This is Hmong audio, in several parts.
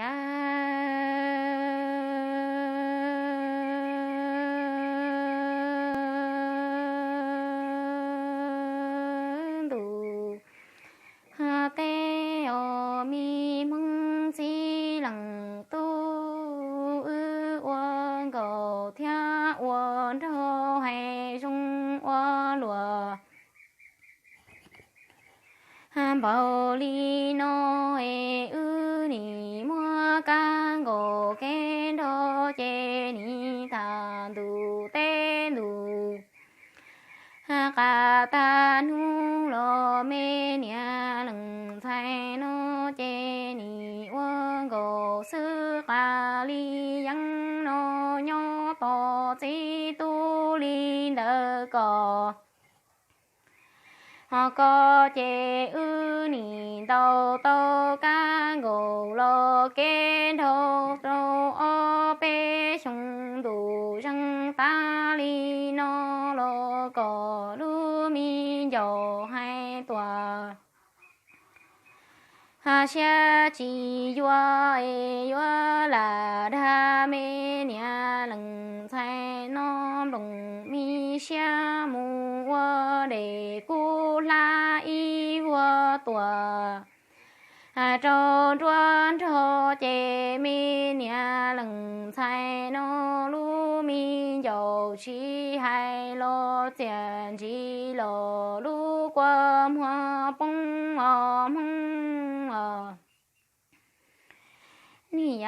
yav ntuj, tej os me Hmoob txiv leej tub, wb ua nkauj thiab ua nraug hais zoo ua luaj npaum li no es wb nim muab kab nkaus kev nrog ces nim tag ntuj teb ntuj qas tag hnub los me niam leej ntxhais no ces nim ua nkaus xwb qas li yeeb no nyob tos txiv tub li ntawd ko. Ho koj ces wb nim ntaus tau kab nkaus los kev nrog rau ob peb xyoo ntuj zeeg tas li no los kom lub me ncaus hais tuaj siab tsis yuav es yuav lam dag me niam leej ntxhais no nplooj me siab mus ua dej kub hlab ib vuag tuaj rau nruab nrog ces me niam leej ntxhais no lub me ncaus tsis hais los txiaj ntsim los lub kua muag poob os Hmoob os. Niam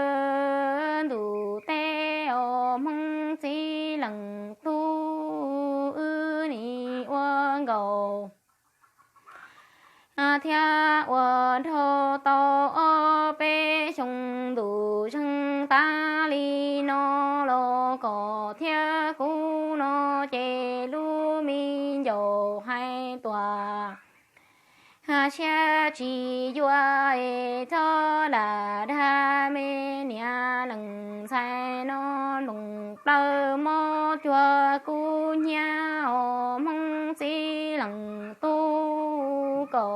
yav ntuj teb os Hmoob txiv leej tub, wb nim ua nkaus thiab ua nraug tau ob peb xyoo ntuj zeeg tas li no los kom thiab kuv no ces lub me ncaus hais tuaj siab tsis yuav es txhob lam dag me niam leej ntxhais no nplooj plaws mob cuag kuv hnyiab os Hmoob txiv leej tub ko.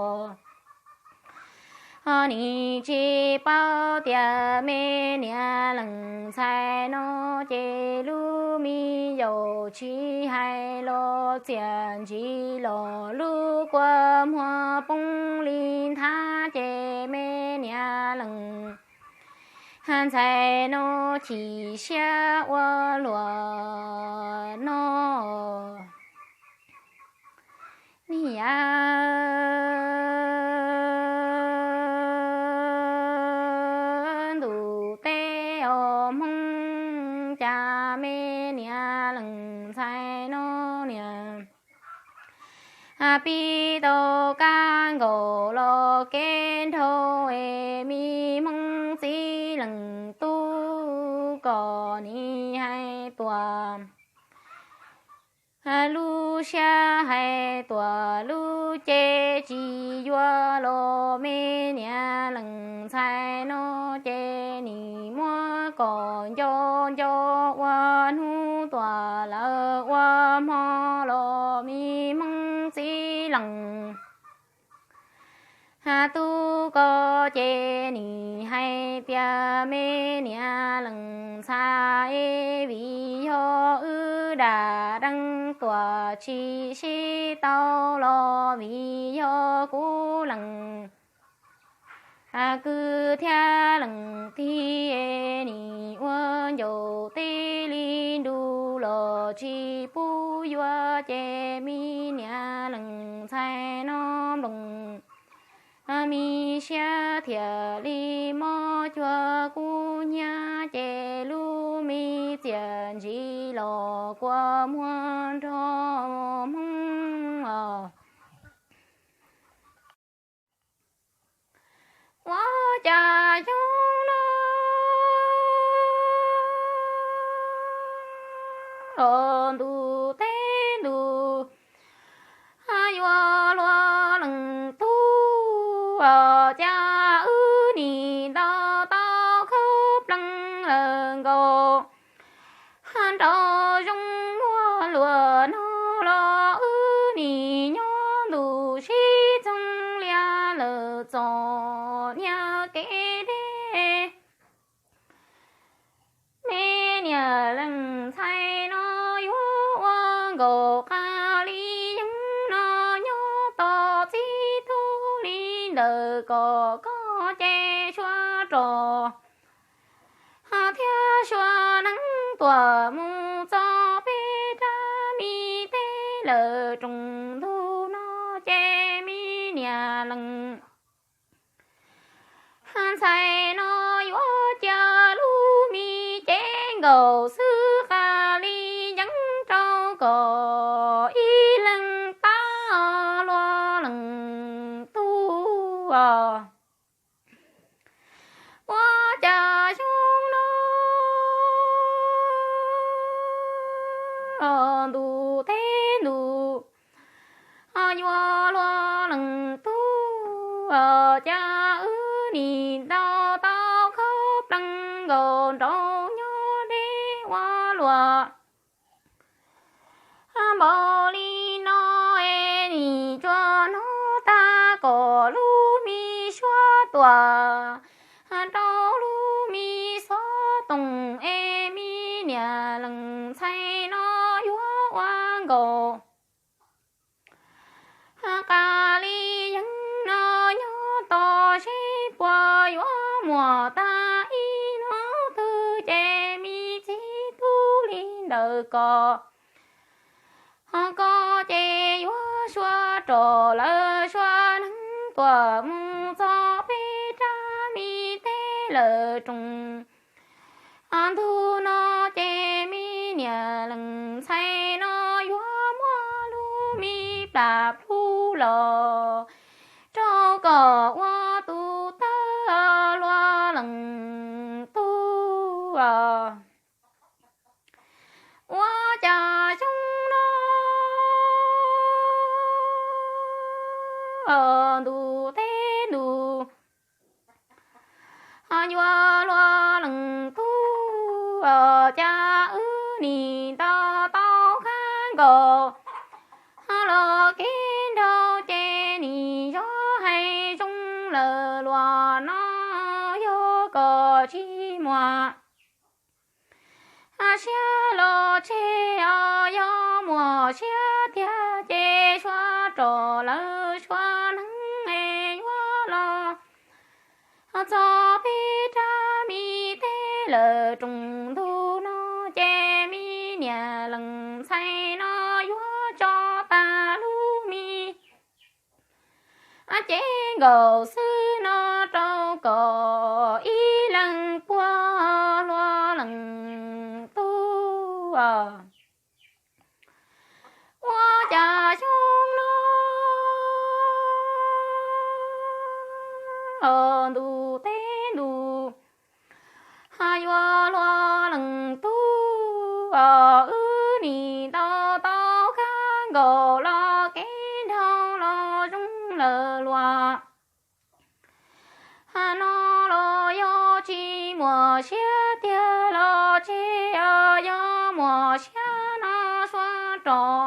Ho nim tsis paub tias me niam leej ntxhais no ces lub me ncaus tsis hais los txiaj ntsim los lub kua muag poob li nthab ces me niam leej ntxhais no chim siab ua luaj no. Niam yav ntuj teb os Hmoob, cas me niam leej ntxhais no niam pib tau kab nkaus los kev nraug es me Hmoob txiv leej tub kom nim hais tuaj lub siab hais tuaj lub cev tsis yuav los me niam leej ntxhais no ces nim muab kom nco nco ua hnub tuaj lawm ua hmo los me Hmoob txiv leej tub ko ces nim hais tias me niam leej ntxhais es vim yog wb dam deev tuaj tsis sib tau los vim yog kuv leej kwv thiab leej tij es nim ua ncaus tib li nrus los tsis pub yuav ces me niam leej ntxhais no nplooj me siab thiaj li mob cuag kuv hnyiab ces lub me txiaj ntsim los kua muag nrog Hmoob os. Ua cas xyoo no los ntuj teb ntuj yuav luag leej tub, cas wb nim ntaus tau khaub plees lawm nkaus nraum zoov ua luaj no los wb nim nyob ntuj sib txoog liab lawm txom nyab kev deb. Me niam leej ntxhais no yuav ua nkaus Qas Lis Yeeb no nyob tos txij tug li ntawm kom koj ces suav rov thiab suav neeb tuam mus txog peb rab mi teb lawm rooj ntug no ces me niam leej ntxhais no yuav cia lub mi cev nkaus xwb Qas Lis Yeeb rau kom ib leeg pab luag leej tug ua cas xyoo no ntuj teb ntuj yuav luag leej tug, cas wb nim ntaus tau khaub plees nkaus nraum nyob deb ua luaj npaum li no es nim tsuas hnov tag kom lub mi suab tuam rau lub mi xov tooj es me niam leej ntxhais no yuav ua nkaus Qas Lis Yeeb no nyob tos seb puas yuav muaj tag ib hnub twg ces me txiv tub li ntawm ko ho koj ces yuav suav rov lawv suav neeb tuam mus txog peb rab mi teb lawm rooj ntug no ces me niam leej ntxhais no yuav muab lub mi plam plhu los rau kom ua tus tawg luag leej tug ua cas xyoo no ntuj teb ntuj yuav luag leej tug, cas wb nim ntaus tau khab nkaus los kev nraug ces nim yog hais zoo lawm luag no yog kom tsis muaj siab los tseg os, yog muaj siab tiag ces suav rov lawv suav neeb es yuav los txog peb rab mi teb lawm rooj ntug no ces me niam leej ntxhais no yuav tso tag lub mi cev nkaus xwb no rau kom ib leeg puag luag leej tug ua cas xyoo no ntuj teb ntuj yuav luag leej tug, wb nim ntaus tau khab nkaus los kev nraug los zoo lawm luag no los yog tsis muaj siab tiag los tseg os, yog muaj siab no suav rov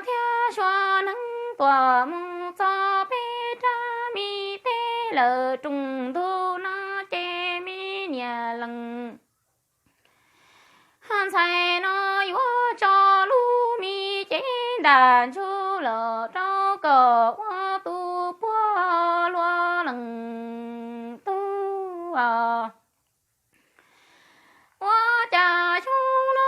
thiab suav neeb tuam mus txog peb rab mi teb lawm rooj ntug no ces me niam leej ntxhais no yuav tso lub mi cev ntam ntsug los rau kom ua tus puag luag leej tug ua cas xyoo no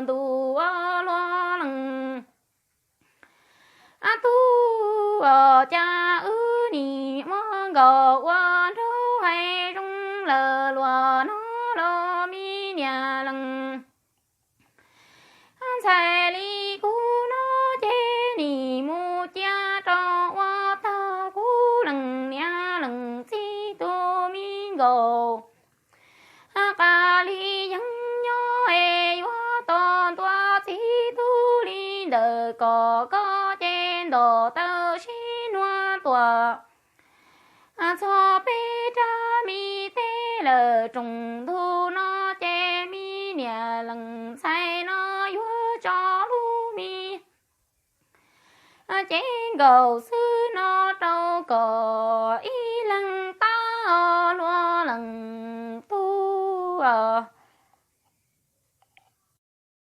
ntuj ua luag leej tug, cas wb nim muaj nkaus ua nraug hais zoo lawm luag no los me niam leej ntxhais li kuv no ces nim mus cia rau ua tag kuv leej niam leej txiv tus me nkaus Qas Lis Yeeb nyob es yuav tos ntua txij tug li ntawm kom koj ces ntom taw sib nuav tuam txog peb rab mi teb lawm rooj ntug no ces me niam leej ntxhais nkaus xwb no rau kom ib leeg tau luag leej tub os.